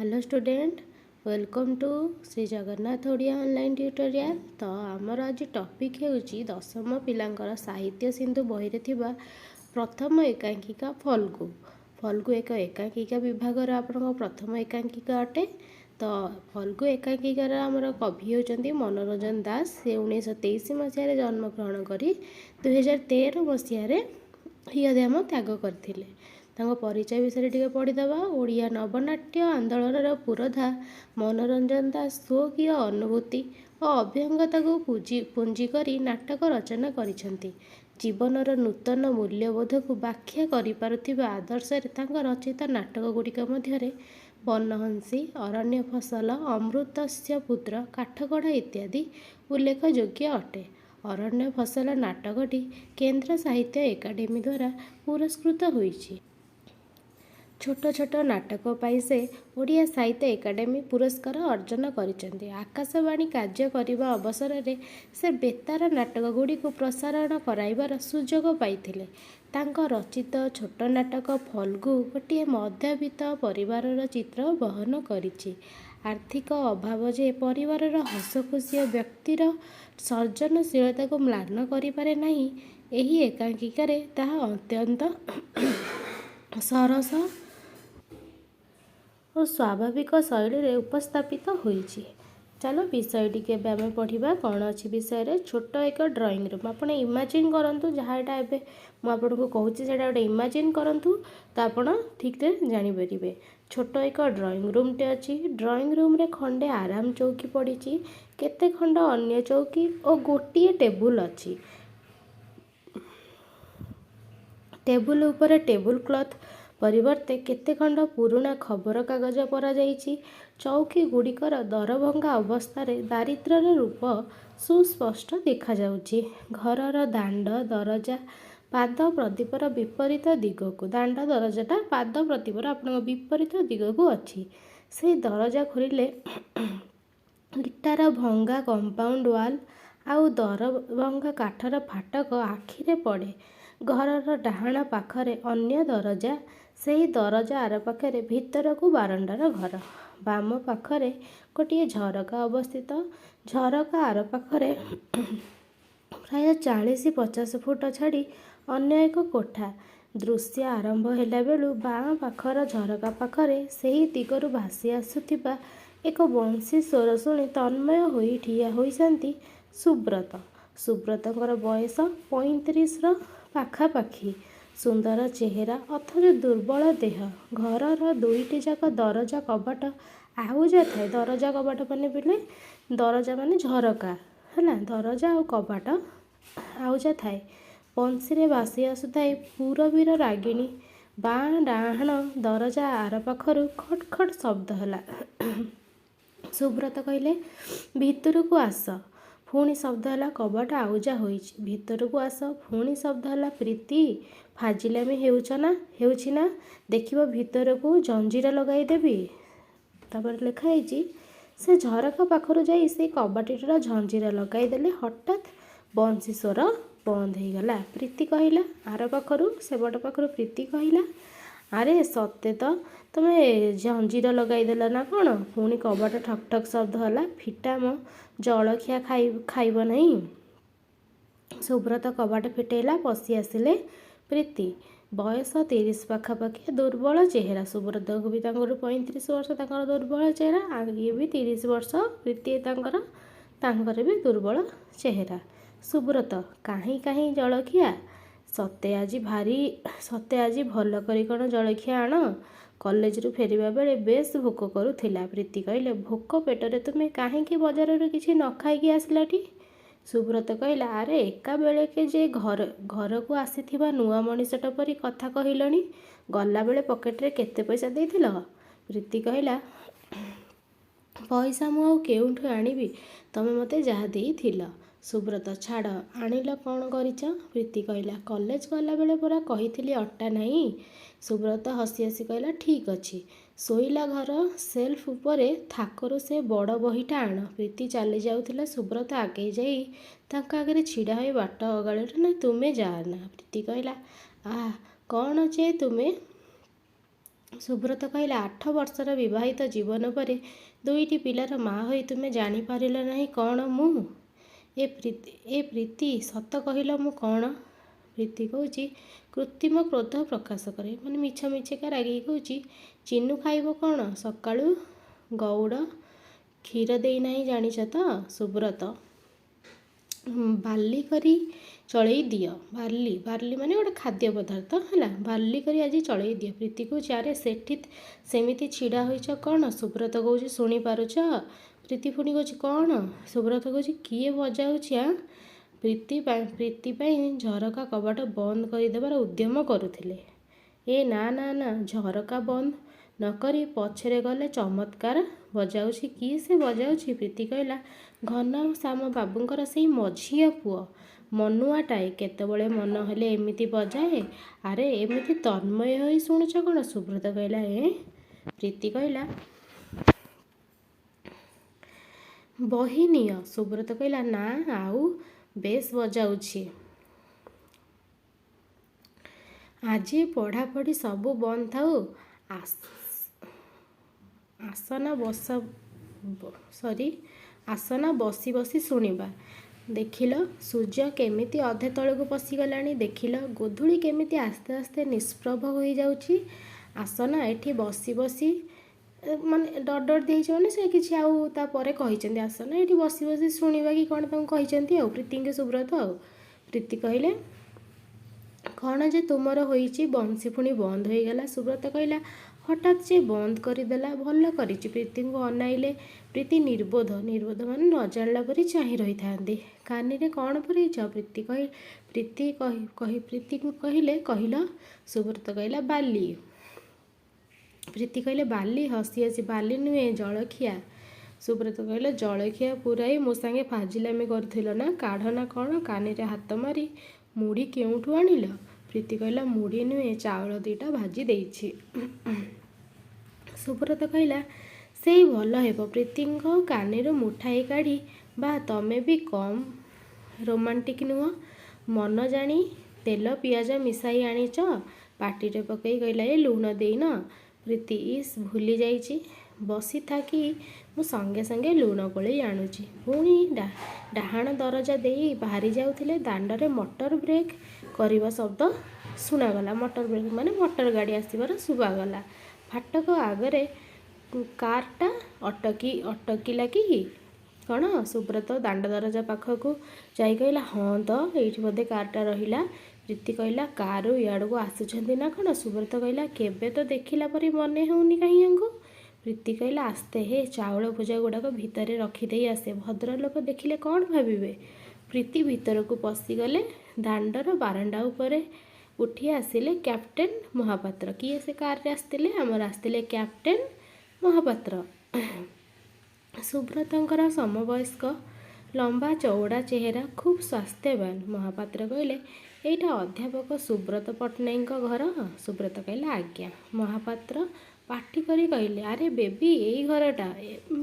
Hello student, welcome to Shri Jagannath Odia online tutorial. ତ ଆମର ଆଜି ଟପିକ୍ ହେଉଛି ଦଶମ ପିଲାଙ୍କର ସାହିତ୍ୟ ସିନ୍ଧୁ ବହିରେ ଥିବା ପ୍ରଥମ ଏକାଙ୍କିକା ଫଲ୍ଗୁ। ଫଲ୍ଗୁ ଏକ ଏକାଙ୍କିକା ବିଭାଗର ଆପଣଙ୍କ ପ୍ରଥମ ଏକାଙ୍କିକା ଅଟେ। ତ ଫଲ୍ଗୁ ଏକାଙ୍କିକାର ଆମର କବି ହେଉଛନ୍ତି ମନୋରଞ୍ଜନ ଦାସ। ସେ 1923 ମସିହାରେ ଜନ୍ମଗ୍ରହଣ କରି 2013 ମସିହାରେ ଇହଧାମ ତ୍ୟାଗ କରିଥିଲେ। ତାଙ୍କ ପରିଚୟ ବିଷୟରେ ଟିକେ ପଢ଼ିଦେବା। ଓଡ଼ିଆ ନବନାଟ୍ୟ ଆନ୍ଦୋଳନର ପୁରୋଧା ମନୋରଞ୍ଜନ ଦାସ ସ୍ୱକୀୟ ଅନୁଭୂତି ଓ ଅଭିଜ୍ଞତାକୁ ପୁଞ୍ଜି କରି ନାଟକ ରଚନା କରିଛନ୍ତି। ଜୀବନର ନୂତନ ମୂଲ୍ୟବୋଧକୁ ବ୍ୟାଖ୍ୟା କରିପାରୁଥିବା ଆଦର୍ଶରେ ତାଙ୍କ ରଚିତ ନାଟକ ଗୁଡ଼ିକ ମଧ୍ୟରେ ବନହଂସୀ, ଅରଣ୍ୟ ଫସଲ, ଅମୃତସ୍ୟ ପୁତ୍ର, କାଠଗଡ଼ା ଇତ୍ୟାଦି ଉଲ୍ଲେଖଯୋଗ୍ୟ ଅଟେ। ଅରଣ୍ୟ ଫସଲ ନାଟକଟି କେନ୍ଦ୍ର ସାହିତ୍ୟ ଏକାଡେମୀ ଦ୍ୱାରା ପୁରସ୍କୃତ ହୋଇଛି। ଛୋଟ ଛୋଟ ନାଟକ ପାଇଁ ସେ ଓଡ଼ିଆ ସାହିତ୍ୟ ଏକାଡେମୀ ପୁରସ୍କାର ଅର୍ଜନ କରିଛନ୍ତି। ଆକାଶବାଣୀ କାର୍ଯ୍ୟ କରିବା ଅବସରରେ ସେ ବେତାର ନାଟକଗୁଡ଼ିକୁ ପ୍ରସାରଣ କରାଇବାର ସୁଯୋଗ ପାଇଥିଲେ। ତାଙ୍କ ରଚିତ ଛୋଟ ନାଟକ ଫଲ୍ଗୁ ଗୋଟିଏ ମଧ୍ୟବିତ୍ତ ପରିବାରର ଚିତ୍ର ବହନ କରିଛି। ଆର୍ଥିକ ଅଭାବ ଯେ ପରିବାରର ହସଖୁସି ଓ ବ୍ୟକ୍ତିର ସର୍ଜନଶୀଳତାକୁ ମ୍ଳାନ କରିପାରେ ନାହିଁ, ଏହି ଏକାଙ୍କିକାରେ ତାହା ଅତ୍ୟନ୍ତ ସରସ ଓ ସ୍ୱାଭାବିକ ଶୈଳୀରେ ଉପସ୍ଥାପିତ ହୋଇଛି। ଚାଲ, ବିଷୟଟିକୁ ଏବେ ଆମେ ପଢ଼ିବା। କ'ଣ ଅଛି ବିଷୟରେ? ଛୋଟ ଏକ ଡ୍ରଇଂ ରୁମ୍। ଆପଣ ଇମାଜିନ୍ କରନ୍ତୁ, ଯାହା ଏଇଟା ଏବେ ମୁଁ ଆପଣଙ୍କୁ କହୁଛି, ସେଇଟା ଗୋଟେ ଇମାଜିନ୍ କରନ୍ତୁ, ତ ଆପଣ ଠିକ୍ରେ ଜାଣିପାରିବେ। ଛୋଟ ଏକ ଡ୍ରଇଂ ରୁମ୍ଟେ ଅଛି। ଡ୍ରଇଂ ରୁମ୍ରେ ଖଣ୍ଡେ ଆରାମ ଚୌକି ପଡ଼ିଛି। କେତେ ଖଣ୍ଡ ଅନ୍ୟ ଚୌକି ଓ ଗୋଟିଏ ଟେବୁଲ୍ ଅଛି। ଟେବୁଲ୍ ଉପରେ ଟେବୁଲ୍ କ୍ଲଥ୍ ପରିବର୍ତ୍ତେ କେତେ ଖଣ୍ଡ ପୁରୁଣା ଖବରକାଗଜ ପରାଯାଇଛି। ଚୌକି ଗୁଡ଼ିକର ଦରଭଙ୍ଗା ଅବସ୍ଥାରେ ଦାରିଦ୍ର୍ୟର ରୂପ ସୁସ୍ପଷ୍ଟ ଦେଖାଯାଉଛି। ଘରର ଦାଣ୍ଡ ଦରଜା ପାଦ ପ୍ରଦୀପର ବିପରୀତ ଦିଗକୁ, ଦାଣ୍ଡ ଦରଜାଟା ପାଦ ପ୍ରଦୀପର ଆପଣଙ୍କ ବିପରୀତ ଦିଗକୁ ଅଛି। ସେଇ ଦରଜା ଖୋଲିଲେ ଇଟାର ଭଙ୍ଗା କମ୍ପାଉଣ୍ଡ ୱାଲ୍ ଆଉ ଦରଭଙ୍ଗା କାଠର ଫାଟକ ଆଖିରେ ପଡ଼େ। ଘରର ଡାହାଣ ପାଖରେ ଅନ୍ୟ ଦରଜା। ସେହି ଦରଜା ଆରପାଖରେ ଭିତରକୁ ବାରଣ୍ଡାର ଘର। ବାମ ପାଖରେ ଗୋଟିଏ ଝରକା ଅବସ୍ଥିତ। ଝରକା ଆରପାଖରେ ପ୍ରାୟ 40-50 ଫୁଟ ଛାଡ଼ି ଅନ୍ୟ ଏକ କୋଠା। ଦୃଶ୍ୟ ଆରମ୍ଭ ହେଲାବେଳୁ ବାଁ ପାଖର ଝରକା ପାଖରେ ସେହି ଦିଗରୁ ଭାସି ଆସୁଥିବା ଏକ ବଂଶୀ ସ୍ୱର ଶୁଣି ତନ୍ମୟ ହୋଇ ଠିଆ ହୋଇଛନ୍ତି ସୁବ୍ରତ। ସୁବ୍ରତଙ୍କର ବୟସ 35ର ପାଖାପାଖି। ସୁନ୍ଦର ଚେହେରା, ଅଥଚ ଦୁର୍ବଳ ଦେହ। ଘରର ଦୁଇଟି ଯାକ ଦରଜା କବାଟ ଆଉଜା ଥାଏ। ଦରଜା କବାଟ ମାନେ ପିଲେ, ଦରଜା ମାନେ ଝରକା ହେଲା, ଦରଜା ଆଉ କବାଟ ଆଉଜା ଥାଏ। ବଂଶୀରେ ଭାସି ଆସୁଥାଏ ପୂରବୀର ରାଗିଣୀ। ବାଁ ଡାହାଣ ଦରଜା ଆରପାଖରୁ ଖଟ୍ ଖଟ୍ ଶବ୍ଦ ହେଲା। ସୁବ୍ରତ କହିଲେ, ଭିତରକୁ ଆସ। ପୁଣି ଶବ୍ଦ ହେଲା, କବାଟ ଆଉଜା ହୋଇଛି, ଭିତରକୁ ଆସ। ପୁଣି ଶବ୍ଦ ହେଲା, ପ୍ରୀତି, ଫାଜିଲାମି ହେଉଛ ନା, ହେଉଛି ନା? ଦେଖିବ, ଭିତରକୁ ଜଞ୍ଜିର ଲଗାଇଦେବି। ତାପରେ ଲେଖା ହେଇଛି, ସେ ଝରକା ପାଖରୁ ଯାଇ ସେଇ କବାଟଟିର ଝଞ୍ଜିର ଲଗାଇଦେଲେ। ହଠାତ୍ ବଂଶୀ ସ୍ୱର ବନ୍ଦ ହେଇଗଲା। ପ୍ରୀତି କହିଲା, ଆର ପାଖରୁ, ସେପଟ ପାଖରୁ ପ୍ରୀତି କହିଲା, ଆରେ ସତେ ତ, ତମେ ଜଞ୍ଜିର ଲଗାଇଦେଲ ନା କ'ଣ? ପୁଣି କବାଟ ଠକ୍ ଠକ୍ ଶବ୍ଦ ହେଲା। ଫିଟା ମ, ଜଳଖିଆ ଖାଇବ ନାହିଁ? ସୁବ୍ରତ କବାଟ ଫିଟେଇଲା। ପଶି ଆସିଲେ ପ୍ରୀତି। ବୟସ 30 ପାଖାପାଖି, ଦୁର୍ବଳ ଚେହେରା। ସୁବ୍ରତଙ୍କୁ ବି ତାଙ୍କର 35 ବର୍ଷ, ତାଙ୍କର ଦୁର୍ବଳ ଚେହେରା। ଆଉ ଇଏ ବି 30 ବର୍ଷ ପ୍ରୀତି ତାଙ୍କର, ତାଙ୍କର ବି ଦୁର୍ବଳ ଚେହେରା। ସୁବ୍ରତ, କାହିଁ କାହିଁ ଜଳଖିଆ? ସତେ ଆଜି ଭଲ କରି କ'ଣ ଜଳଖିଆ ଆଣ। କଲେଜରୁ ଫେରିବା ବେଳେ ବେଶ୍ ଭୋକ କରୁଥିଲା। ପ୍ରୀତି କହିଲେ, ଭୋକ ପେଟରେ ତୁମେ କାହିଁକି ବଜାରରୁ କିଛି ନ ଖାଇକି ଆସିଲଟି? ସୁବ୍ରତ କହିଲା, ଆରେ ଏକାବେଳକେ ଯେ ଘରକୁ ଆସିଥିବା ନୂଆ ମଣିଷଟା ପରି କଥା କହିଲଣି। ଗଲାବେଳେ ପକେଟରେ କେତେ ପଇସା ଦେଇଥିଲ? ପ୍ରୀତି କହିଲା, ପଇସା ମୁଁ ଆଉ କେଉଁଠୁ ଆଣିବି? ତମେ ମୋତେ ଯାହା ଦେଇଥିଲ। ସୁବ୍ରତ, ଛାଡ଼, ଆଣିଲ କ'ଣ କରିଛ? ପ୍ରୀତି କହିଲା, କଲେଜ ଗଲାବେଳେ ପରା କହିଥିଲି ଅଟା ନାହିଁ। ସୁବ୍ରତ ହସି ହସି କହିଲା, ଠିକ୍ ଅଛି, ଶୋଇଲା ଘର ସେଲ୍ଫ ଉପରେ ଥାକରୁ ସେ ବଡ଼ ବହିଟା ଆଣ। ପ୍ରୀତି ଚାଲି ଯାଉଥିଲା। ସୁବ୍ରତ ଆଗେଇ ଯାଇ ତାଙ୍କ ଆଗରେ ଛିଡ଼ା ହୋଇ ବାଟ ଓଗାଳିଲେ, ନା, ତୁମେ ଯାଅନା। ପ୍ରୀତି କହିଲା, ଆଃ, କ'ଣ ଯେ ତୁମେ ସୁବ୍ରତ କହିଲା, 8 ବର୍ଷର ବିବାହିତ ଜୀବନ ପରେ ଦୁଇଟି ପିଲାର ମା ହୋଇ ତୁମେ ଜାଣିପାରିଲ ନାହିଁ କ'ଣ ମୁଁ? ଏ ପ୍ରୀତି, ସତ କହିଲ ମୁଁ କ'ଣ? ପ୍ରୀତି କହୁଛି କୃତ୍ରିମ କ୍ରୋଧ ପ୍ରକାଶ କରେ, ମାନେ ମିଛ ମିଛକା ରାଗିକି କହୁଛି, ଚିନୁ ଖାଇବ କ'ଣ? ସକାଳୁ ଗଉଡ଼ କ୍ଷୀର ଦେଇନାହିଁ ଜାଣିଛ ତ? ସୁବ୍ରତ, ବାର୍ଲି କରି ଚଳେଇ ଦିଅ। ବାର୍ଲି, ବାର୍ଲି ମାନେ ଗୋଟେ ଖାଦ୍ୟ ପଦାର୍ଥ ହେଲା। ବାର୍ଲି କରି ଆଜି ଚଳେଇ ଦିଅ। ପ୍ରୀତି କହୁଛି, ଆରେ, ସେଠି ସେମିତି ଛିଡ଼ା ହୋଇଛ କ'ଣ? ସୁବ୍ରତ କହୁଛି, ଶୁଣିପାରୁଛ? ପ୍ରୀତି ପୁଣି କହୁଛି, କ'ଣ? ସୁବ୍ରତ କହୁଛି, କିଏ ବଜାଉଛି? ଆଁ? ପ୍ରୀତି ପାଇଁ ଝରକା କବାଟ ବନ୍ଦ କରିଦେବାର ଉଦ୍ୟମ କରୁଥିଲେ। ଏ ନା ନା ନା, ଝରକା ବନ୍ଦ ନ କରି ପଛରେ ଗଲେ। ଚମତ୍କାର ବଜାଉଛି। କିଏ ସେ ବଜାଉଛି? ପ୍ରୀତି କହିଲା, ଘନଶ୍ୟାମ ବାବୁଙ୍କର ସେଇ ମଝିଆ ପୁଅ। ମନୁଆଟାଏ। କେତେବେଳେ ମନ ହେଲେ ଏମିତି ବଜାଏ। ଆରେ, ଏମିତି ତନ୍ମୟ ହୋଇ ଶୁଣୁଛ କ'ଣ? ସୁବ୍ରତ କହିଲା, ଏଁ? ପ୍ରୀତି କହିଲା, ବହି ନିଅ। ସୁବ୍ରତ କହିଲା, ନା ଆଉ, ବେଶ୍ ବଜାଉଛି। ଆଜି ପଢ଼ାପଢ଼ି ସବୁ ବନ୍ଦ ଥାଉ। ଆସନା ଆସନା ବସି ବସି ଶୁଣିବା। ଦେଖିଲ, ସୂର୍ଯ୍ୟ କେମିତି ଅଧେ ତଳକୁ ପଶିଗଲାଣି। ଦେଖିଲ, ଗୋଧୂଳି କେମିତି ଆସ୍ତେ ଆସ୍ତେ ନିଷ୍ପ୍ରଭ ହୋଇଯାଉଛି। ଆସନା ଏଠି ବସି ବସି, ମାନେ ଡଟ୍ ଡଟ୍ ଦିଆହେଇଛି, ମାନେ ସେ କିଛି ଆଉ ତାପରେ କହିଛନ୍ତି, ଆସନା ଏଠି ବସି ବସି ଶୁଣିବା କି କ'ଣ ତାଙ୍କୁ କହିଛନ୍ତି ଆଉ ପ୍ରୀତିଙ୍କୁ ସୁବ୍ରତ। ଆଉ ପ୍ରୀତି କହିଲେ, କ'ଣ ଯେ ତୁମର ହୋଇଛି? ବଂଶୀ ପୁଣି ବନ୍ଦ ହୋଇଗଲା। ସୁବ୍ରତ କହିଲା, ହଠାତ୍ ଯେ ବନ୍ଦ କରିଦେଲା, ଭଲ କରିଛି। ପ୍ରୀତିଙ୍କୁ ଅନାଇଲେ। ପ୍ରୀତି ନିର୍ବୋଧ, ନିର୍ବୋଧ ମାନେ ନ ଜାଣିଲା ପରି ଚାହିଁ ରହିଥାନ୍ତି। କାନିରେ କ'ଣ ପୁରେଇଛ? ପ୍ରୀତି କହି ପ୍ରୀତି କହି କହି ପ୍ରୀତିକୁ କହିଲେ, କହିଲ। ସୁବ୍ରତ କହିଲା, ବାଲି। ପ୍ରୀତି କହିଲେ, ବାଲି? ହସି ହସି, ବାଲି ନୁହେଁ, ଜଳଖିଆ। ସୁବ୍ରତ କହିଲେ, ଜଳଖିଆ ପୁରାଇ ମୋ ସାଙ୍ଗେ ଫାଜିଲାମି କରୁଥିଲ ନା? କାଢ଼ ନା କ'ଣ? କାନିରେ ହାତ ମାରି ମୁଢ଼ି କେଉଁଠୁ ଆଣିଲ? ପ୍ରୀତି କହିଲା, ମୁଢ଼ି ନୁହେଁ, ଚାଉଳ 2ଟା ଭାଜି ଦେଇଛି। ସୁବ୍ରତ କହିଲା, ସେଇ ଭଲ ହେବ। ପ୍ରୀତିଙ୍କ କାନିରୁ ମୁଠାଏ କାଢ଼ି, ବାଃ, ତମେ ବି କମ୍ ରୋମାଣ୍ଟିକ୍ ନୁହଁ। ମନ ଜାଣି ତେଲ ପିଆଜ ମିଶାଇ ଆଣିଛ। ପାଟିରେ ପକାଇ କହିଲା, ଏ, ଲୁଣ ଦେଇନ? ପ୍ରୀତି, ଇସ୍, ଭୁଲି ଯାଇଛି। ବସିଥା କି, ମୁଁ ସଙ୍ଗେ ସଙ୍ଗେ ଲୁଣ ଗୋଳେଇ ଆଣୁଛି। ପୁଣି ଡାହାଣ ଦରଜା ଦେଇ ବାହାରି ଯାଉଥିଲେ, ଦାଣ୍ଡରେ ମଟର ବ୍ରେକ୍ କରିବା ଶବ୍ଦ ଶୁଣାଗଲା। ମଟର ବ୍ରେକ୍ ମାନେ ମଟର ଗାଡ଼ି ଆସିବାର ଶୁଭାଗଲା। ଫାଟକ ଆଗରେ କାର୍ଟା ଅଟକିଲା କି କ'ଣ? ସୁବ୍ରତ ଦାଣ୍ଡ ଦରଜା ପାଖକୁ ଯାଇ କହିଲା, ହଁ ତ, ଏଇଠି ବୋଧେ କାର୍ଟା ରହିଲା। ପ୍ରୀତି କହିଲା, କାର୍ରୁ ଇଆଡ଼କୁ ଆସୁଛନ୍ତି ନା କ'ଣ? ସୁବ୍ରତ କହିଲା, କେବେ ତ ଦେଖିଲା ପରି ମନେ ହେଉନି କାହିଁ ୟାଙ୍କୁ? ପ୍ରୀତି କହିଲା, ଆସ୍ତେ ହେ, ଚାଉଳ ଭୁଜା ଗୁଡ଼ାକ ଭିତରେ ରଖିଦେଇ ଆସେ। ଭଦ୍ରଲୋକ ଦେଖିଲେ କ'ଣ ଭାବିବେ? ପ୍ରୀତି ଭିତରକୁ ପଶିଗଲେ। ଦାଣ୍ଡର ବାରଣ୍ଡା ଉପରେ ଉଠି ଆସିଲେ କ୍ୟାପ୍ଟେନ୍ ମହାପାତ୍ର। କିଏ ସେ କାର୍ରେ ଆସିଥିଲେ? ଆମର ଆସିଥିଲେ କ୍ୟାପ୍ଟେନ୍ ମହାପାତ୍ର। ସୁବ୍ରତଙ୍କର ସମବୟସ୍କ, ଲମ୍ବା ଚଉଡ଼ା ଚେହେରା, ଖୁବ୍ ସ୍ୱାସ୍ଥ୍ୟବାନ। ମହାପାତ୍ର କହିଲେ, ଏଇଟା ଅଧ୍ୟାପକ ସୁବ୍ରତ ପଟ୍ଟନାୟକଙ୍କ ଘର? ସୁବ୍ରତ କହିଲା, ଆଜ୍ଞା। ମହାପାତ୍ର ପାଟି କରି କହିଲେ, ଆରେ ବେବି, ଏଇ ଘରଟା।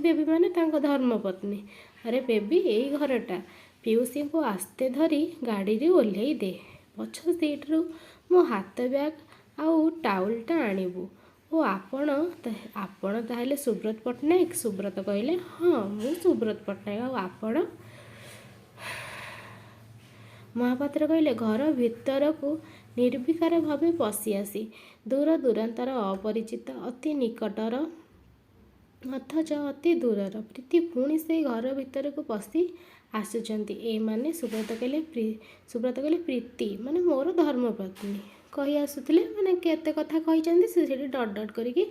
ବେବି ମାନେ ତାଙ୍କ ଧର୍ମପତ୍ନୀ। ଆରେ ବେବି, ଏଇ ଘରଟା। ପିଉସୀଙ୍କୁ ଆସ୍ତେ ଧରି ଗାଡ଼ିରୁ ଓହ୍ଲେଇ ଦେ। ପଛ ସିଟ୍ରୁ ମୋ ହାତ ବ୍ୟାଗ୍ ଆଉ ଟାଉଲ୍ଟା ଆଣିବୁ। ଓ, ଆପଣ ତାହେଲେ ସୁବ୍ରତ ପଟ୍ଟନାୟକ? ସୁବ୍ରତ କହିଲେ, ହଁ, ମୁଁ ସୁବ୍ରତ ପଟ୍ଟନାୟକ। ଆଉ ଆପଣ? ମହାପାତ୍ର କହିଲେ ଘର ଭିତରକୁ ନିର୍ବିକାର ଭାବେ ପଶି ଆସି। ଦୂର ଦୂରାନ୍ତର ଅପରିଚିତ, ଅତି ନିକଟର ଅଥଚ ଅତି ଦୂରର। ପ୍ରୀତି ପୁଣି ସେଇ ଘର ଭିତରକୁ ପଶି ଆସୁଛନ୍ତି। ଏମାନେ? ସୁବ୍ରତ କହିଲେ, ପ୍ରୀତି ମାନେ ମୋର ଧର୍ମପତ୍ନୀ। କହି ଆସୁଥିଲେ, ମାନେ କେତେ କଥା କହିଛନ୍ତି ସେ ସେଠି ଡଟ୍ ଡଟ୍ କରିକି।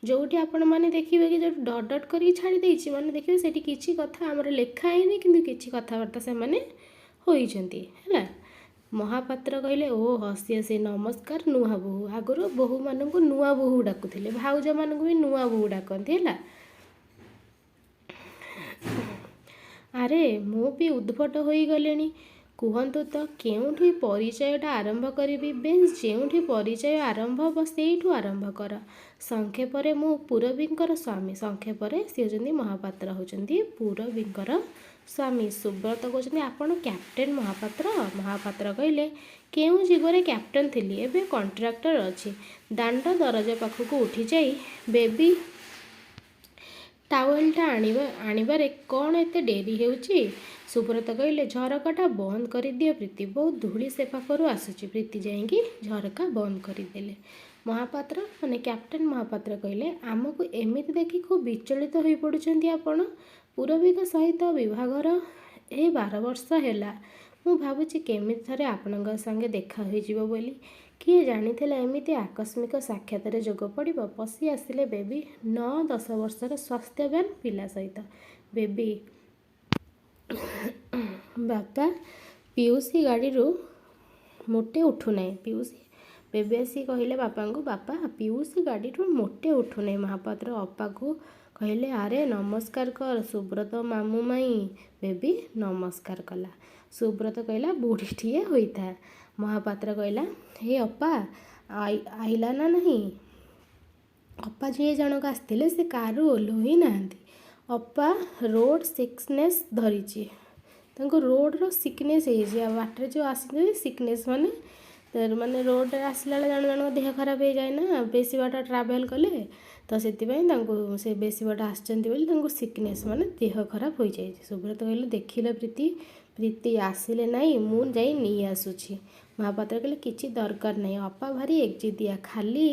ଯେଉଁଠି ଆପଣମାନେ ଦେଖିବେ କି ଯେଉଁଠି ଡଟ୍ ଡଟ୍ କରିକି ଛାଡ଼ି ଦେଇଛି, ମାନେ ଦେଖିବେ ସେଠି କିଛି କଥା ଆମର ଲେଖା ହେଇନି, କିନ୍ତୁ କିଛି କଥାବାର୍ତ୍ତା ସେମାନେ ହୋଇଛନ୍ତି। ହେଲା। ମହାପାତ୍ର କହିଲେ, ଓ, ହସି ହସି, ନମସ୍କାର ନୂଆ ବୋହୂ। ଆଗରୁ ବୋହୂମାନଙ୍କୁ ନୂଆ ବୋହୂ ଡାକୁଥିଲେ, ଭାଉଜମାନଙ୍କୁ ବି ନୂଆ ବୋହୂ ଡାକନ୍ତି। ହେଲା। ଆରେ, ମୁଁ ବି ଉଦ୍ଭଟ ହୋଇଗଲିଣି। କୁହନ୍ତୁ ତ କେଉଁଠି ପରିଚୟଟା ଆରମ୍ଭ କରିବି? ବେଶ୍, ଯେଉଁଠି ପରିଚୟ ଆରମ୍ଭ ହେବ ସେଇଠୁ ଆରମ୍ଭ କର। ସଂକ୍ଷେପରେ ମୁଁ ପୂରବୀଙ୍କର ସ୍ୱାମୀ। ସଂକ୍ଷେପରେ ସିଏ ହେଉଛନ୍ତି, ମହାପାତ୍ର ହେଉଛନ୍ତି ପୂରବୀଙ୍କର ସ୍ୱାମୀ। ସୁବ୍ରତ କହୁଛନ୍ତି, ଆପଣ କ୍ୟାପ୍ଟେନ୍ ମହାପାତ୍ର? ମହାପାତ୍ର କହିଲେ, କେଉଁ ଯୁଗରେ କ୍ୟାପ୍ଟେନ୍ ଥିଲି, ଏବେ କଣ୍ଟ୍ରାକ୍ଟର ଅଛି। ଦାଣ୍ଡ ଦରଜା ପାଖକୁ ଉଠିଯାଇ, ବେବି, ଟାୱେଲ୍ଟା ଆଣିବାରେ କ'ଣ ଏତେ ଡେରି ହେଉଛି? ସୁବ୍ରତ କହିଲେ, ଝରକାଟା ବନ୍ଦ କରିଦିଅ ପ୍ରୀତି, ବହୁତ ଧୂଳି ସେପାଖରୁ ଆସୁଛି। ପ୍ରୀତି ଯାଇକି ଝରକା ବନ୍ଦ କରିଦେଲେ। ମହାପାତ୍ର ମାନେ କ୍ୟାପ୍ଟେନ୍ ମହାପାତ୍ର କହିଲେ, ଆମକୁ ଏମିତି ଦେଖି ଖୁବ୍ ବିଚଳିତ ହୋଇପଡ଼ୁଛନ୍ତି ଆପଣ। ପୂରବୀଙ୍କ ସହିତ ବିବାହଘର ଏ 12 ବର୍ଷ ହେଲା। ମୁଁ ଭାବୁଛି କେମିତି ଥରେ ଆପଣଙ୍କ ସଙ୍ଗେ ଦେଖା ହୋଇଯିବ ବୋଲି। କିଏ ଜାଣିଥିଲା ଏମିତି ଆକସ୍ମିକ ସାକ୍ଷାତରେ ଯୋଗ ପଡ଼ିବ। ପଶି ଆସିଲେ ବେବି, 9-10 ବର୍ଷର ସ୍ୱାସ୍ଥ୍ୟବାନ ପିଲା ସହିତ। ବେବି, ବାପା, ପିଉସୀ ଗାଡ଼ିରୁ ମୋଟେ ଉଠୁନାହିଁ। ପିଉସୀ, ବେବି ଆସି କହିଲେ ବାପାଙ୍କୁ, ବାପା, ପିଉସୀ ଗାଡ଼ିରୁ ମୋଟେ ଉଠୁନାହିଁ। ମହାପାତ୍ର ଅପାକୁ କହିଲେ, ଆରେ ନମସ୍କାର କର ସୁବ୍ରତ ମାମୁଁ ମାଇଁ। ବେବି ନମସ୍କାର କଲା। ସୁବ୍ରତ କହିଲା, ବୁଢ଼ୀଟିଏ ହୋଇଥା। ମହାପାତ୍ର କହିଲା, ହେ ଅପା ଆଇଲା ନା ନାହିଁ? ଅପା ଯିଏ ଜଣକ ଆସିଥିଲେ, ସେ କାରରୁ ଓହ୍ଲାଉ ହିଁ ନାହାନ୍ତି। ଅପା ରୋଡ଼ ସିକନେସ୍ ଧରିଛି ତାଙ୍କୁ। ରୋଡ଼ର ସିକନେସ୍ ହେଇଛି। ଆଉ ବାଟରେ ଯେଉଁ ଆସିଛନ୍ତି, ସିକନେସ୍ ମାନେ ରୋଡ଼ରେ ଆସିଲା ବେଳେ ଜଣେ ଜଣଙ୍କ ଦେହ ଖରାପ ହେଇଯାଏ ନା, ବେଶୀ ବାଟ ଟ୍ରାଭେଲ୍ କଲେ। ତ ସେଥିପାଇଁ ତାଙ୍କୁ, ସେ ବେଶୀ ବାଟ ଆସିଛନ୍ତି ବୋଲି ତାଙ୍କୁ ସିକନେସ୍ ମାନେ ଦେହ ଖରାପ ହୋଇଯାଇଛି। ସୁବ୍ରତ କହିଲେ, ଦେଖିଲ ପ୍ରୀତି, ପ୍ରୀତି ଆସିଲେ ନାହିଁ, ମୁଁ ଯାଇ ନେଇ ଆସୁଛି। ମହାପାତ୍ର କହିଲେ, କିଛି ଦରକାର ନାହିଁ, ଅପା ଭାରି ଏକଜିଦିଆ। ଖାଲି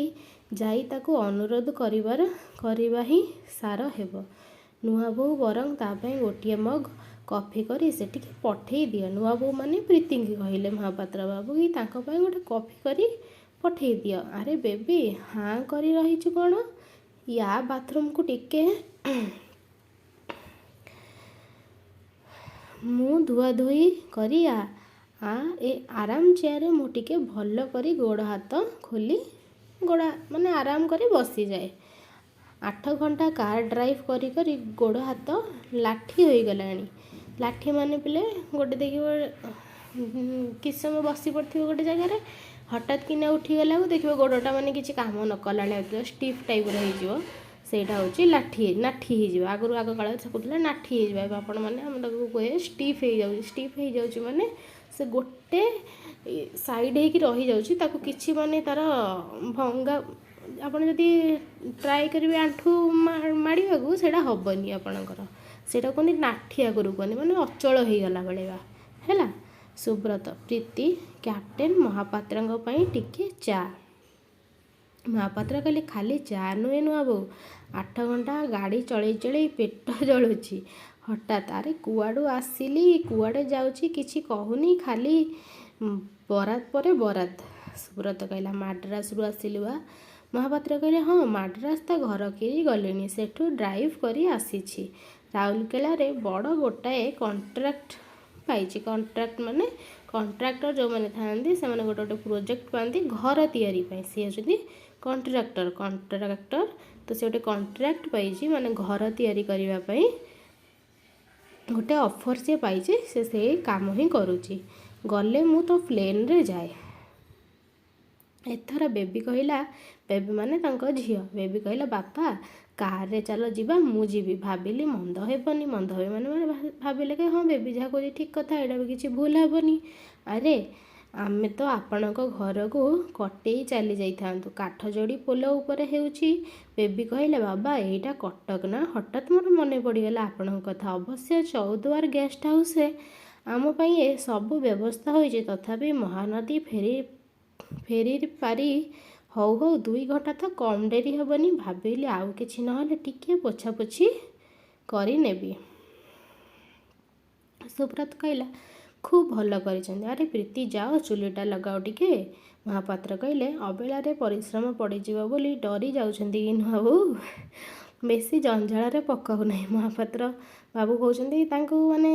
ଯାଇ ତାକୁ ଅନୁରୋଧ କରିବା ହିଁ ସାର ହେବ। ନୂଆ ବୋଉ, ବରଂ ତା ପାଇଁ ଗୋଟିଏ ମଗ୍ କଫି କରି ସେଠିକି ପଠେଇ ଦିଅ। ନୂଆ ବୋଉ ମାନେ ପ୍ରୀତିଙ୍କୁ କହିଲେ ମହାପାତ୍ର ବାବୁ କି ତାଙ୍କ ପାଇଁ ଗୋଟେ କଫି କରି ପଠେଇ ଦିଅ। ଆରେ ବେବି, ହାଁ କରି ରହିଛୁ କ'ଣ? ୟା ବାଥରୁମକୁ ଟିକେ, ମୁଁ ଧୁଆଧୋଇ କରି ଏ ଆରାମ ଚେୟାରରେ ମୁଁ ଟିକେ ଭଲ କରି ଗୋଡ଼ ହାତ ଖୋଲି, ଗୋଡ଼ ମାନେ ଆରାମ କରି ବସିଯାଏ। 8 ଘଣ୍ଟା କାର୍ ଡ୍ରାଇଭ୍ କରି କରି ଗୋଡ଼ ହାତ ଲାଠି ହୋଇଗଲାଣି। ଲାଠି ମାନେ ପିଲେ ଗୋଟେ ଦେଖିବ, କିଛି ସମୟ ବସି ପଡ଼ିଥିବ ଗୋଟେ ଜାଗାରେ, ହଠାତ୍ କିନା ଉଠିଗଲାକୁ ଦେଖିବ ଗୋଡ଼ଟା ମାନେ କିଛି କାମ ନ କଲା ଭଳିଆ ଷ୍ଟିଫ୍ ଟାଇପ୍ର ହେଇଯିବ। ସେଇଟା ହେଉଛି ଲାଠି, ନାଠି ହେଇଯିବ। ଆଗରୁ ଆଗ କାଳରେ ସେ କହୁଥିଲେ ନାଠି ହେଇଯିବ। ଏବେ ଆପଣମାନେ ଆମେ ତାକୁ କୁହେ ଷ୍ଟିଫ୍ ହେଇଯାଉଛି। ଷ୍ଟିଫ୍ ହେଇଯାଉଛି ମାନେ ସେ ଗୋଟେ ସାଇଡ଼୍ ହେଇକି ରହିଯାଉଛି। ତାକୁ କିଛି ମାନେ ତାର ଭଙ୍ଗା, ଆପଣ ଯଦି ଟ୍ରାଏ କରିବେ ଆଣ୍ଠୁ ମାଡ଼ିବାକୁ, ସେଇଟା ହେବନି ଆପଣଙ୍କର। ସେଇଟା କୁହନ୍ତି ନାଠି, ଆଗରୁ କୁହନ୍ତି ମାନେ ଅଚଳ ହେଇଗଲା ଭଳିଆ ହେଲା। ସୁବ୍ରତ, ପ୍ରୀତି, କ୍ୟାପ୍ଟେନ୍ ମହାପାତ୍ରଙ୍କ ପାଇଁ ଟିକେ ଚା। ମହାପାତ୍ର କହିଲେ, ଖାଲି ଚା ନୁହେଁ ନୂଆ ବୋଉ, 8 ଘଣ୍ଟା ଗାଡ଼ି ଚଳେଇ ଚଳେଇ ପେଟ ଜଳୁଛି। ହଠାତ୍, ଆରେ କୁଆଡ଼ୁ ଆସିଲି, କୁଆଡ଼େ ଯାଉଛି କିଛି କହୁନି, ଖାଲି ବରାଦ ପରେ ବରାଦ। ସୁବ୍ରତ କହିଲା, ମାଡ୍ରାସରୁ ଆସିଲି ବା। ମହାପାତ୍ର କହିଲେ, ହଁ, ମାଡ୍ରାସ ତ ଘର କିରି ଗଲିଣି, ସେଠୁ ଡ୍ରାଇଭ୍ କରି ଆସିଛି। ରାଉରକେଲାରେ ବଡ଼ ଗୋଟାଏ କଣ୍ଟ୍ରାକ୍ଟ ପାଇଛି। କଣ୍ଟ୍ରାକ୍ଟ ମାନେ କଣ୍ଟ୍ରାକ୍ଟର ଯେଉଁମାନେ ଥାଆନ୍ତି, ସେମାନେ ଗୋଟେ ଗୋଟେ ପ୍ରୋଜେକ୍ଟ ପାଆନ୍ତି ଘର ତିଆରି ପାଇଁ। ସିଏ ହେଉଛନ୍ତି କଣ୍ଟ୍ରାକ୍ଟର। କଣ୍ଟ୍ରାକ୍ଟର ତ ସେ ଗୋଟେ କଣ୍ଟ୍ରାକ୍ଟ ପାଇଛି, ମାନେ ଘର ତିଆରି କରିବା ପାଇଁ ଗୋଟେ ଅଫର୍ ସିଏ ପାଇଛି। ସେ ସେଇ କାମ ହିଁ କରୁଛି। ଗଲେ ମୁଁ ତ ପ୍ଲେନ୍ରେ ଯାଏ। ଏଥର ବେବି କହିଲା, ବେବି ମାନେ ତାଙ୍କ ଝିଅ, ବେବି କହିଲା, ବାପା, କାରରେ ଚାଲ ଯିବା, ମୁଁ ଯିବି। ଭାବିଲି ମନ୍ଦ ହେବନି। ମନ୍ଦ ହେବ ମାନେ ଭାବିଲେ କି ହଁ, ବେବି ଯାହା କହୁଛି ଠିକ୍ କଥା, ଏଇଟା ବି କିଛି ଭୁଲ ହେବନି। ଆରେ ଆମେ ତ ଆପଣଙ୍କ ଘରକୁ କଟେଇ ଚାଲି ଯାଇଥାନ୍ତୁ, କାଠଯୋଡ଼ି ପୋଲ ଉପରେ ହେଉଛି। ବେବି କହିଲା, ବାବା, ଏଇଟା କଟକ ନା? ହଠାତ୍ ମୋର ମନେ ପଡ଼ିଗଲା ଆପଣଙ୍କ କଥା। ଅବଶ୍ୟ ଚୌଦ୍ୱାର ଗେଷ୍ଟ ହାଉସ୍ରେ ଆମ ପାଇଁ ଏ ସବୁ ବ୍ୟବସ୍ଥା ହୋଇଛି। ତଥାପି ମହାନଦୀ ଫେରି ପାରି ହଉ ହଉ 2 ଘଣ୍ଟା ତ କମ୍ ଡେରି ହେବନି। ଭାବିଲି ଆଉ କିଛି ନହେଲେ ଟିକିଏ ପୋଛାପୋଛି କରିନେବି। ସୁବ୍ରତ କହିଲା, ଖୁବ୍ ଭଲ କରିଛନ୍ତି। ଆରେ ପ୍ରୀତି, ଯାଅ ଚୁଲିଟା ଲଗାଅ ଟିକେ। ମହାପାତ୍ର କହିଲେ, ଅବେଳାରେ ପରିଶ୍ରମ ପଡ଼ିଯିବ ବୋଲି ଡରି ଯାଉଛନ୍ତି କି ନୂଆ ବୋଉ? ବେଶୀ ଜଞ୍ଜାଳରେ ପକାଉ ନାହିଁ। ମହାପାତ୍ର ବାବୁ କହୁଛନ୍ତି ତାଙ୍କୁ, ମାନେ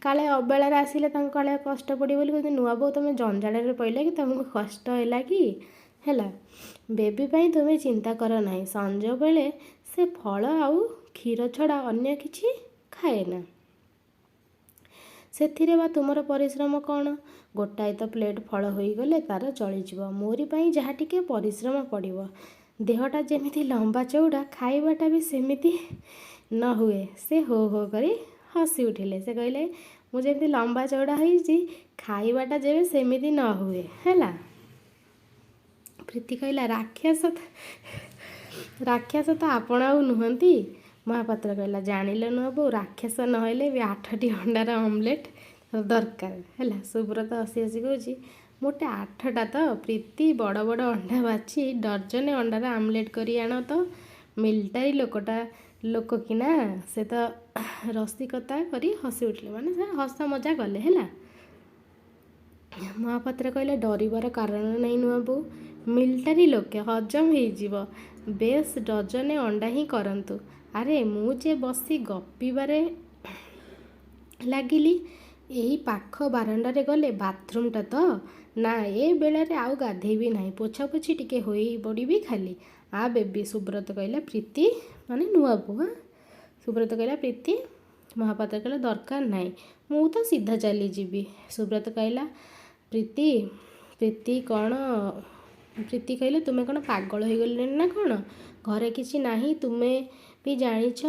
କାଳେ ଅବେଳାରେ ଆସିଲେ ତାଙ୍କୁ କାଳେ କଷ୍ଟ ପଡ଼ିବ ବୋଲି କହୁଛନ୍ତି, ନୂଆ ବୋଉ, ତୁମେ ଜଞ୍ଜାଳରେ ପଡ଼ିଲ କି, ତୁମକୁ କଷ୍ଟ ହେଲା କି? ହେଲା, ବେବି ପାଇଁ ତୁମେ ଚିନ୍ତା କର ନାହିଁ। ସଞ୍ଜବେଳେ ସେ ଫଳ ଆଉ କ୍ଷୀର ଛଡ଼ା ଅନ୍ୟ କିଛି ଖାଏ ନା। ସେଥିରେ ବା ତୁମର ପରିଶ୍ରମ କ'ଣ? ଗୋଟାଏ ତ ପ୍ଲେଟ୍ ଫଳ ହୋଇଗଲେ ତା'ର ଚଳିଯିବ। ମୋରି ପାଇଁ ଯାହା ଟିକେ ପରିଶ୍ରମ ପଡ଼ିବ। ଦେହଟା ଯେମିତି ଲମ୍ବା ଚଉଡ଼ା, ଖାଇବାଟା ବି ସେମିତି ନ ହୁଏ। ସେ ହୋ ହୋ କରି ହସି ଉଠିଲେ। ସେ କହିଲେ, ମୁଁ ଯେମିତି ଲମ୍ବା ଚଉଡ଼ା ହେଇଛି, ଖାଇବାଟା ଯେବେ ସେମିତି ନ ହୁଏ, ହେଲା। ପ୍ରୀତି କହିଲା, ରାକ୍ଷସ ତ ଆପଣ ଆଉ ନୁହନ୍ତି। ମହାପାତ୍ର କହିଲା, ଜାଣିଲ ନୁହଁ ବୋଉ, ରାକ୍ଷସ ନହେଲେ ବି 8ଟି ଅଣ୍ଡାର ଅମଲେଟ୍ ଦରକାର, ହେଲା। ସୁବ୍ରତ ହସି ହସି କହୁଛି, ମୋଟେ 8ଟା ତ? ପ୍ରୀତି, ବଡ଼ ବଡ଼ ଅଣ୍ଡା ବାଛି ଡଜନେ ଅଣ୍ଡାର ଆମଲେଟ୍ କରି ଆଣ ତ। ମିଲିଟାରୀ ଲୋକଟା ଲୋକ କି ନା? ସେ ତ ରସିକତା କରି ହସି ଉଠିଲେ, ମାନେ ସେ ହସ ମଜା କଲେ, ହେଲା। ମହାପାତ୍ର କହିଲେ, ଡରିବାର କାରଣ ନାହିଁ ନୂଆ ବୋଉ, ମିଲିଟାରୀ ଲୋକେ, ହଜମ ହେଇଯିବ। ବେଶ, ଡଜନେ ଅଣ୍ଡା ହିଁ କରନ୍ତୁ। ଆରେ, ମୁଁ ଯେ ବସି ଗପିବାରେ ଲାଗିଲି। ଏଇ ପାଖ ବାରଣ୍ଡାରେ ଗଲେ ବାଥରୁମ୍ଟା ତ। ନା, ଏ ବେଳାରେ ଆଉ ଗାଧେଇବି ନାହିଁ, ପୋଛାପୋଛି ଟିକେ ହୋଇ ପଡ଼ିବି ଖାଲି। ଆ ବେବି, ସୁବ୍ରତ କହିଲା, ପ୍ରୀତି ମାନେ ନୂଆ ବୋଉ। ହଁ, ସୁବ୍ରତ କହିଲା, ପ୍ରୀତି। ମହାପାତ୍ର କହିଲା, ଦରକାର ନାହିଁ, ମୁଁ ତ ସିଧା ଚାଲିଯିବି। ସୁବ୍ରତ କହିଲା, ପ୍ରୀତି, ପ୍ରୀତି କ'ଣ? ପ୍ରୀତି କହିଲେ, ତୁମେ କ'ଣ ପାଗଳ ହେଇଗଲେଣି ନା କ'ଣ? ଘରେ କିଛି ନାହିଁ, ତୁମେ ବି ଜାଣିଛ,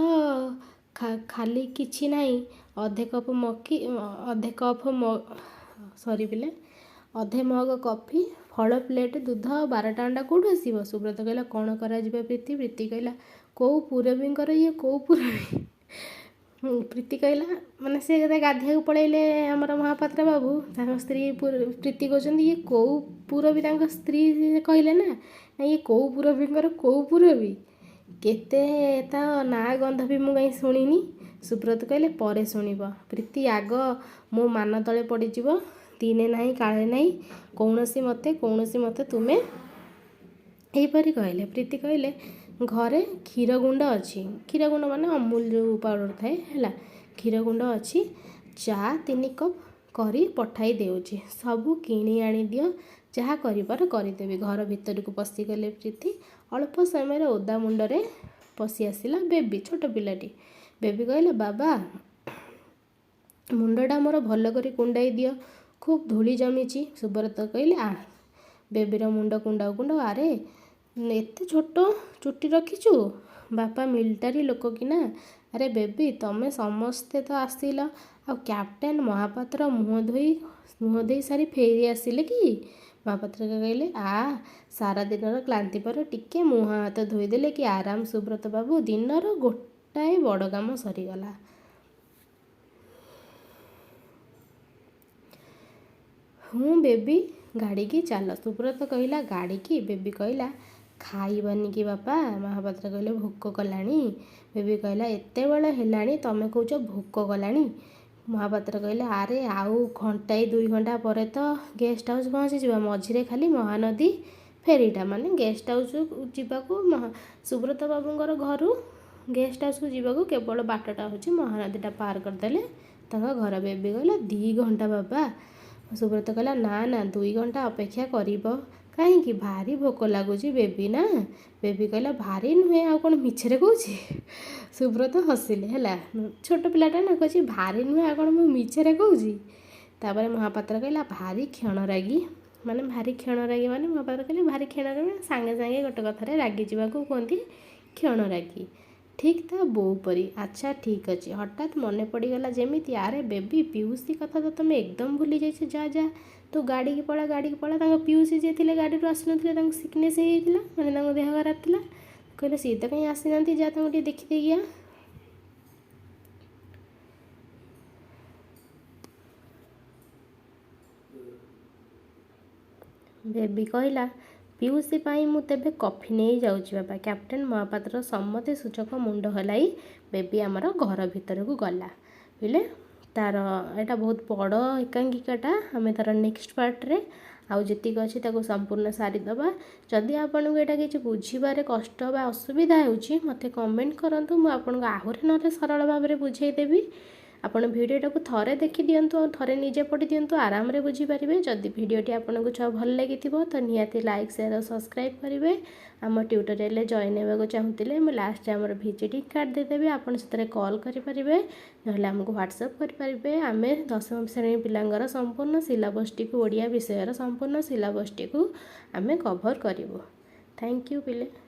ଖାଲି କିଛି ନାହିଁ। ଅଧେ କପ୍ ମକି, ଅଧେ କପ୍ ସରି ପିଲେ, ଅଧେ ମଗ କଫି, ଫଳ ପ୍ଲେଟ୍, ଦୁଧ ଆଉ 12ଟା ଅଣ୍ଡା କେଉଁଠୁ ଆସିବ? ସୁବ୍ରତ କହିଲା, କ'ଣ କରାଯିବ ପ୍ରୀତି? ପ୍ରୀତି କହିଲା, କେଉଁ ପୁରବୀଙ୍କର ଇଏ, କେଉଁ ପୁରବୀ? ପ୍ରୀତି କହିଲା, ମାନେ ସେ ଗାଧୋଇବାକୁ ପଳେଇଲେ ଆମର ମହାପାତ୍ର ବାବୁ, ତାଙ୍କ ସ୍ତ୍ରୀ ପ୍ରୀତି କହୁଛନ୍ତି, ଇଏ କେଉଁ ପୁରବୀ? ତାଙ୍କ ସ୍ତ୍ରୀ କହିଲେ ନା ନା, ଇଏ କେଉଁ ପୁରବୀଙ୍କର କେଉଁ ପୁରବୀ? କେତେ ତା ନାଁ ଗନ୍ଧ ବି ମୁଁ କାହିଁ ଶୁଣିନି। ସୁବ୍ରତ କହିଲେ, ପରେ ଶୁଣିବ ପ୍ରୀତି, ଆଗ ମୋ ମାନ ତଳେ ପଡ଼ିଯିବ। ଦିନେ ନାହିଁ କାଳେ ନାହିଁ, କୌଣସି ମତେ ତୁମେ ଏହିପରି କହିଲେ। ପ୍ରୀତି କହିଲେ, ଘରେ କ୍ଷୀର ଗୁଣ୍ଡ ଅଛି। କ୍ଷୀର ଗୁଣ୍ଡ ମାନେ ଅମୁଲ ଯେଉଁ ପାଉଡ଼ର ଥାଏ, ହେଲା। କ୍ଷୀର ଗୁଣ୍ଡ ଅଛି, ଚା 3 କପ୍ କରି ପଠାଇ ଦେଉଛି। ସବୁ କିଣି ଆଣିଦିଅ, ଯାହା କରିବାର କରିଦେବି। ଘର ଭିତରକୁ ପଶିଗଲେ ପ୍ରୀତି। ଅଳ୍ପ ସମୟରେ ଓଦା ମୁଣ୍ଡରେ ପଶି ଆସିଲା ବେବି, ଛୋଟ ପିଲାଟି। ବେବି କହିଲା, ବାବା, ମୁଣ୍ଡଟା ମୋର ଭଲ କରି କୁଣ୍ଡାଇ ଦିଅ, ଖୁବ୍ ଧୂଳି ଜମିଛି। ସୁବ୍ରତ କହିଲେ, ଆ। ବେବିର ମୁଣ୍ଡ କୁଣ୍ଡାଉ କୁଣ୍ଡାଉ, ଆରେ ଏତେ ଛୋଟ ଚୁଟି ରଖିଛୁ? ବାପା ମିଲିଟାରୀ ଲୋକ କି ନା? ଆରେ ବେବି, ତମେ ସମସ୍ତେ ତ ଆସିଲ, ଆଉ କ୍ୟାପ୍ଟେନ୍ ମହାପାତ୍ର ମୁହଁ ଧୋଇ ସାରି ଫେରି ଆସିଲେ କି? ମହାପାତ୍ର କହିଲେ, ଆ, ସାରାଦିନର କ୍ଳାନ୍ତି ପରେ ଟିକେ ମୁହଁ ହାତ ଧୋଇଦେଲେ କି ଆରାମ। ସୁବ୍ରତ ବାବୁ, ଦିନର ଗୋଟାଏ ବଡ଼ କାମ ସରିଗଲା। ହୁଁ ବେବି, ଗାଡ଼ିକି ଚାଲ। ସୁବ୍ରତ କହିଲା, ଗାଡ଼ିକି? ବେବି କହିଲା, ଖାଇବାନି କି ବାପା? ମହାପାତ୍ର କହିଲେ, ଭୋକ କଲାଣି? ବେବି କହିଲା, ଏତେବେଳ ହେଲାଣି, ତମେ କହୁଛ ଭୋକ କଲାଣି? ମହାପାତ୍ର କହିଲେ, ଆରେ ଆଉ ଘଣ୍ଟାଏ 2 ଘଣ୍ଟା ପରେ ତ ଗେଷ୍ଟ ହାଉସ୍ ପହଞ୍ଚିଯିବା, ମଝିରେ ଖାଲି ମହାନଦୀ ଫେରିଟା। ମାନେ ଗେଷ୍ଟ ହାଉସ୍ ଯିବାକୁ, ସୁବ୍ରତ ବାବୁଙ୍କର ଘରୁ ଗେଷ୍ଟ ହାଉସ୍କୁ ଯିବାକୁ କେବଳ ବାଟଟା ହେଉଛି ମହାନଦୀଟା ପାର କରିଦେଲେ ତାଙ୍କ ଘର। ବେବି କହିଲା, 2 ଘଣ୍ଟା ବାବା? ସୁବ୍ରତ କହିଲା, ନା ନା, 2 ଘଣ୍ଟା ଅପେକ୍ଷା କରିବ କାହିଁକି? ଭାରି ଭୋକ ଲାଗୁଛି ବେବି ନା? ବେବି କହିଲା, ଭାରି ନୁହେଁ ଆଉ କ'ଣ ମିଛରେ କହୁଛି? ସୁବ୍ରତ ହସିଲେ, ହେଲା, ଛୋଟ ପିଲାଟା ନା, କହୁଛି ଭାରି ନୁହେଁ ଆଉ କ'ଣ ମୁଁ ମିଛରେ କହୁଛି? ତାପରେ ମହାପାତ୍ର କହିଲା, ଭାରି କ୍ଷଣରାଗି, ମାନେ ଭାରି କ୍ଷଣରାଗି ମାନେ ମହାପାତ୍ର କହିଲେ ଭାରି କ୍ଷଣରାଗି ମାନେ ସାଙ୍ଗେ ସାଙ୍ଗେ ଗୋଟେ କଥାରେ ରାଗିଯିବାକୁ କୁହନ୍ତି କ୍ଷଣରାଗି, ଠିକ୍ ତା ବୋଉ ପରି। ଆଚ୍ଛା ଠିକ୍ ଅଛି। ହଠାତ୍ ମନେ ପଡ଼ିଗଲା ଯେମିତି, ଆରେ ବେବି, ପିଉସୀ କଥା ତ ତମେ ଏକଦମ ଭୁଲି ଯାଇଛ। ଯା ଯା, ତୁ ଗାଡ଼ିକି ପଳା, ଗାଡ଼ିକି ପଳା। ତାଙ୍କ ପିଉସୀ ଯିଏ ଥିଲେ ଗାଡ଼ିରୁ ଆସିନଥିଲେ, ତାଙ୍କୁ ସିକନେସ୍ ହେଇଯାଇଥିଲା, ମାନେ ତାଙ୍କ ଦେହ ଖରାପ ଥିଲା। କହିଲେ ସିଏ ତ କାହିଁ ଆସିନାହାନ୍ତି, ଯା ତାଙ୍କୁ ଟିକେ ଦେଖିଦେଇକି ଆ। ବେବି କହିଲା, ପିଉସୀ ପାଇଁ ମୁଁ ତେବେ କଫି ନେଇ ଯାଉଛି ବାବା। କ୍ୟାପ୍ଟେନ୍ ମହାପାତ୍ର ସମ୍ମତି ସୂଚକ ମୁଣ୍ଡ ହଲାଇ ବେବି ଆମର ଘର ଭିତରକୁ ଗଲା। ବୁଝିଲେ, ତାର ଏଇଟା ବହୁତ ବଡ଼ ଏକାଙ୍କିକାଟା, ଆମେ ତାର ନେକ୍ସଟ ପାର୍ଟରେ ଆଉ ଯେତିକି ଅଛି ତାକୁ ସମ୍ପୂର୍ଣ୍ଣ ସାରିଦେବା। ଯଦି ଆପଣଙ୍କୁ ଏଇଟା କିଛି ବୁଝିବାରେ କଷ୍ଟ ବା ଅସୁବିଧା ହେଉଛି, ମୋତେ କମେଣ୍ଟ କରନ୍ତୁ, ମୁଁ ଆପଣଙ୍କୁ ଆହୁରି ନହେଲେ ସରଳ ଭାବରେ ବୁଝେଇଦେବି। ଆପଣ ଭିଡ଼ିଓଟାକୁ ଥରେ ଦେଖିଦିଅନ୍ତୁ ଆଉ ଥରେ ନିଜେ ପଢ଼ି ଦିଅନ୍ତୁ, ଆରାମରେ ବୁଝିପାରିବେ। ଯଦି ଭିଡ଼ିଓଟି ଆପଣଙ୍କୁ ଭଲ ଲାଗିଥିବ, ତ ନିହାତି ଲାଇକ୍, ସେୟାର ଆଉ ସବସ୍କ୍ରାଇବ୍ କରିବେ। ଆମ ଟ୍ୟୁଟୋରିଆଲରେ ଜଏନ୍ ହେବାକୁ ଚାହୁଁଥିଲେ ମୁଁ ଲାଷ୍ଟରେ ଆମର ଭିଜିଟିଂ କାର୍ଡ଼ ଦେଇଦେବି, ଆପଣ ସେଥିରେ କଲ୍ କରିପାରିବେ, ନହେଲେ ଆମକୁ ହ୍ୱାଟ୍ସଆପ୍ କରିପାରିବେ। ଆମେ ଦଶମ ଶ୍ରେଣୀ ପିଲାଙ୍କର ସମ୍ପୂର୍ଣ୍ଣ ସିଲାବସ୍ଟିକୁ, ଓଡ଼ିଆ ବିଷୟର ସମ୍ପୂର୍ଣ୍ଣ ସିଲାବସ୍ଟିକୁ ଆମେ କଭର୍ କରିବୁ। Thank you ପିଲେ।